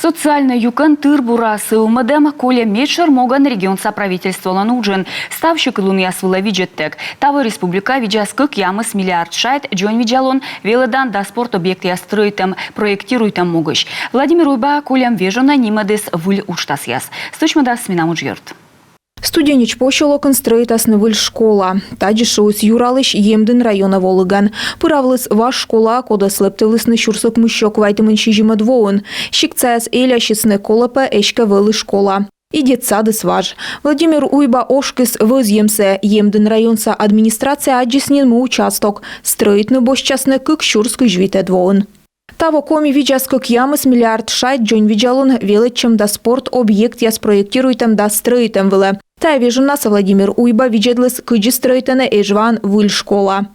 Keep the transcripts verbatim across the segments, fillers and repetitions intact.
Социальнӧй юкӧн тыр-бура сӧвмӧдӧм кольӧ медшӧр могӧн регионса правительстволӧн уджын. Став сьӧкыдлунъяс вылӧ видзӧдтӧг. Таво республика видзас кӧкъямыс миллиард шайт дзоньвидзалун, велӧдан да спорт объектъяс стрӧитӧм, проектируйтӧм могысь. Владимир Уйба кольӧм вежонӧ нимӧдіс выль уджтасъяс. Стӧчмӧдас менам уджъёрт. Студенич посёлокын стрӧитасны выль школа. Тадзи шуис Юралысь Емдін районӧ волігӧн. Пыравліс важ школа, кодӧс лэптывлісны сюрс ӧкмыссё квайтымын сизимӧд воын. Сиктсаяс элясисны, колӧ пӧ эськӧ вӧлі школа. И детсадыс важ. Владимир Уйба ошкис вӧзйӧмсӧ. Емдін районса администрация аддзис нин му участок. Стрӧитны босьтчасны кык сюрс кызь витӧд воын. Таво Коми видзас кӧкъямыс миллиард шайт дзоньвидзалун, велӧдчӧм да спорт объектъяс проектируйтӧм да стрӧитӧм вылӧ. Тайӧ вежонас Владимир Уйба видзӧдліс, кыдзи стрӧитӧны Эжваын выль школа.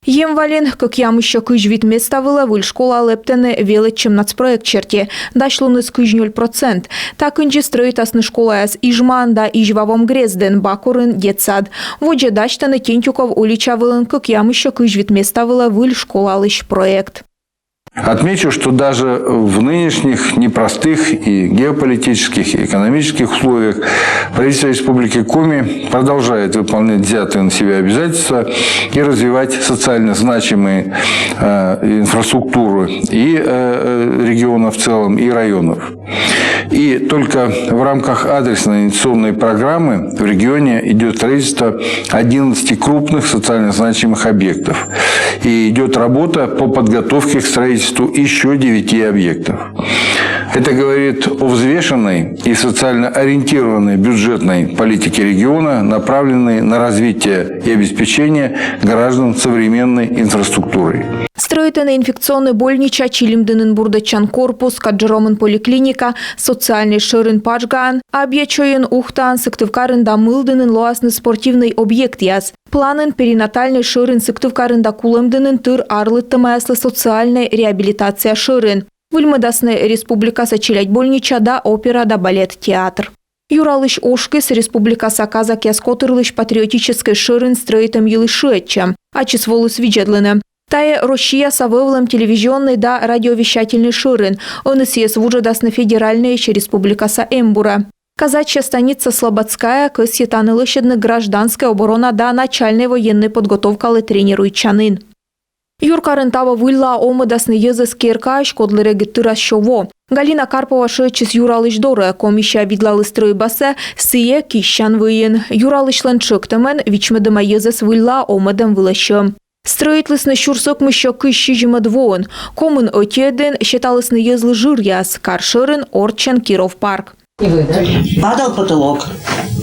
Емвалин кӧкъямыссё кызь вит места вылӧ выль школа лэптӧны велӧдчӧм нацпроект серти. Дасьлуныс кызь нёль процент. Та кындзи стрӧитасны школаяс Ижмаын да Изьвавом грездын, Бакурын детсад. Водзӧ дасьтӧны Тентюков улича вылын кӧкъямыссё кызь вит места вылӧ выль школалысь проект. Отмечу, что даже в нынешних непростых и геополитических, и экономических условиях правительство Республики Коми продолжает выполнять взятые на себя обязательства и развивать социально значимые э, инфраструктуру и э, э, региона в целом, и районов. И только в рамках адресной инвестиционной программы в регионе идет строительство одиннадцати крупных социально значимых объектов. И идет работа по подготовке к строительству еще девяти объектов. Это говорит о взвешенной и социально ориентированной бюджетной политике региона, направленной на развитие и обеспечение граждан современной инфраструктурой. Стрӧитӧны инфекционнӧй больнича, Чилимдінын бурдӧдчан корпус, Каджеромын поликлиника, социальнӧй шӧрын Пажгаын, Абъячойын, Ухтаын, Сыктывкарын да Мылдінын лоасны спортивнӧй объектъяс. Планын перинатальнӧй шӧрын Сыктывкарын да Кулӧмдінын тыр арлыдтӧмаяслы социальнӧй реабилитация шӧрын. Выльмӧдасны республикаса челядь больнича да опера да балет театр. Юралысь ошкис республикаса казакъяс котырлысь патриотическӧй шӧрын стрӧитӧм йылысь шыӧдчӧм. Ачыс воліс видзӧдлыны. Тайӧ Россияса вӧвлӧм телевизионнӧй да радиовещательнӧй шӧрын. Ӧні сійӧс вуджӧдасны федеральнӧйысь республикаса эмбурӧ. Казачья станица Слободская кӧсйӧ тані лӧсьӧдны гражданскӧй, оборона да начальнӧй военнӧй подготовкалы тренируйтчанін. Юркарын таво выльлаӧ овмӧдасны йӧзӧс керкаысь, кодлы регыд тырас сё во. Галина Карпова шыӧдчис Юралысь дорӧ. Комиссия видлаліс стрӧйбасӧ, сійӧ киссян выйын. Юралысьлӧн тшӧктӧмӧн вичмӧдӧма йӧзӧс выльлаӧ овмӧдӧм вылӧ сьӧм. Стрӧитлісны сюрс ӧкмыссё кызь сизимӧд воын. Комын ӧтиӧдын сеталісны йӧзлы жыръяс, кар шӧрын орччӧн Киров парк. Падал потолок.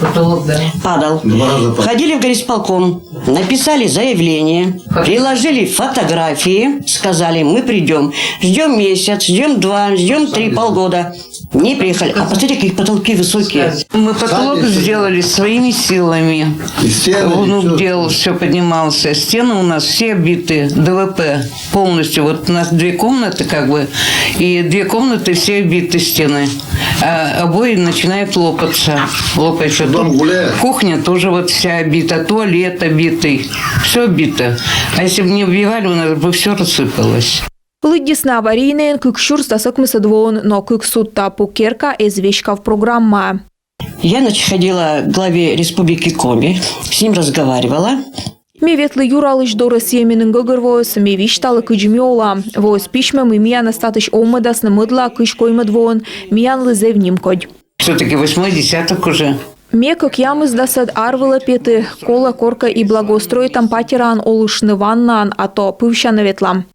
Потолок, да. Падал. Два раза падал. Ходили в горисполком, написали заявление, приложили фотографии, сказали, мы придем. Ждем месяц, ждем два, ждем три, полгода. Не приехали. А посмотрите, какие потолки высокие. Мы потолок сделали своими силами. И стены, и Внук всё. Делал, все поднимался. Стены у нас все обиты, ДВП полностью. Вот у нас две комнаты, как бы, и две комнаты все обиты стены. А обои начинают лопаться. Лопаются. Дом Тут гуляет. Кухня тоже вот вся обита, туалет обитый. Все обито. А если бы не обивали, у нас бы все рассыпалось. Лыддисны аварийнӧйӧн кык сюрс дас ӧкмысӧд воын, но кык судта пу керка эз веськав программаӧ. Я, значит, ходила к главе Республики Коми, с ним разговаривала. Ме ветлі Юралысь дорӧ, сійӧ меным гӧгӧрвоис, ме висьталі, кыдзи ми олам. Воис письмӧ, мый миянӧс татысь овмӧдасны мӧдлаӧ кызь коймӧд воын, миянлы зэв нимкодь. Все-таки восьмой десяток уже. Ме кӧкъямысдасӧд ар вылӧ петі, колӧ коркӧ и благоустроитам патераын олыштны ваннаӧн, а то пывсянӧ ветлам.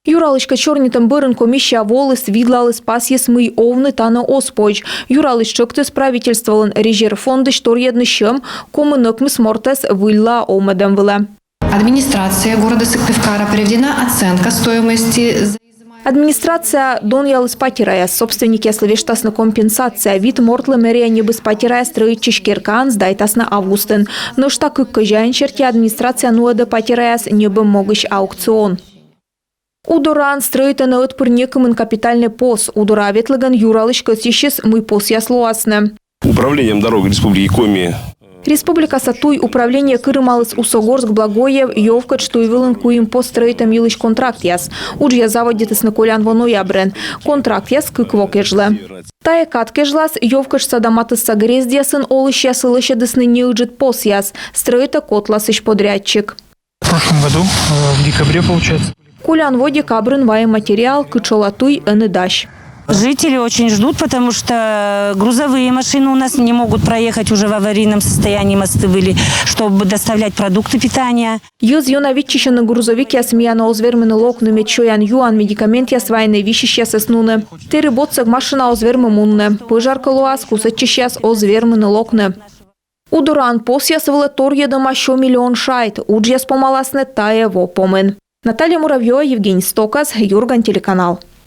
Юралысь кӧ сёрнитӧм бӧрын комиссия воліс, видлаліс, пасйис, мый овны тані оз позь. Юралысь тшӧктіс правительстволӧн резерв фондысь торйӧдны сьӧм комын ӧкмыс мортӧс выльлаӧ овмӧдӧм вылӧ. Администрацией города Сыктывкара проведена оценка стоимости за- Администрация донъяліс патераяс, собственникъяслы вештасны компенсация. Вит мортлы мэрия ньӧбис патераяс стрӧитчысь керкаын, сдайтасны августын. Нӧшта кык кӧзяин серти администрация нуӧдӧ патераяс ньӧбӧм могысь аукцион. Удораын стрӧитӧны ӧтпыр некымын капитальнӧй пос. Удораӧ ветлігӧн Юралысь кӧсйысис, мый посъяс лоасны. Управлением дорог Республики Коми Республикаса туй управление кырымаліс Усогорск, Благоев, Ёвкытш туй вылын куим пос стрӧитӧм йылысь контрактъяс. Уджъяс заводитісны колян во ноябрын. Контрактъяс кык во кежлӧ. Тайӧ кад кежлас Ёвкытшса да Матысса грездъясын олысьяслы лӧсьӧдісны неыджыд посъяс. Стрӧитӧ котласысь подрядчик. В прошлом году, э, в декабре, получается. Колян во декабрын вайӧ материал, кытшӧла туй ӧні дась. Жители очень ждут, потому что грузовые машины у нас не могут проехать уже в аварийном состоянии, мосты были, чтобы доставлять продукты питания. Йӧз ёна виччысьӧны грузовикъяс, миян оз вермыны локны, мед сёян-юан, медикаментъяс вайны, висьысьясӧс нуны. Тэрыб отсӧг машина оз вермы мунны. Пӧжар кӧ лоас, кусӧдчысьяс оз вермыны локны. Удораын посъяс вылӧ торйӧдӧма сё миллион шайт. Уджъяс помаласны тайӧ во помын. Наталья Муравьева, Евгений Стокас, Юрган телеканал.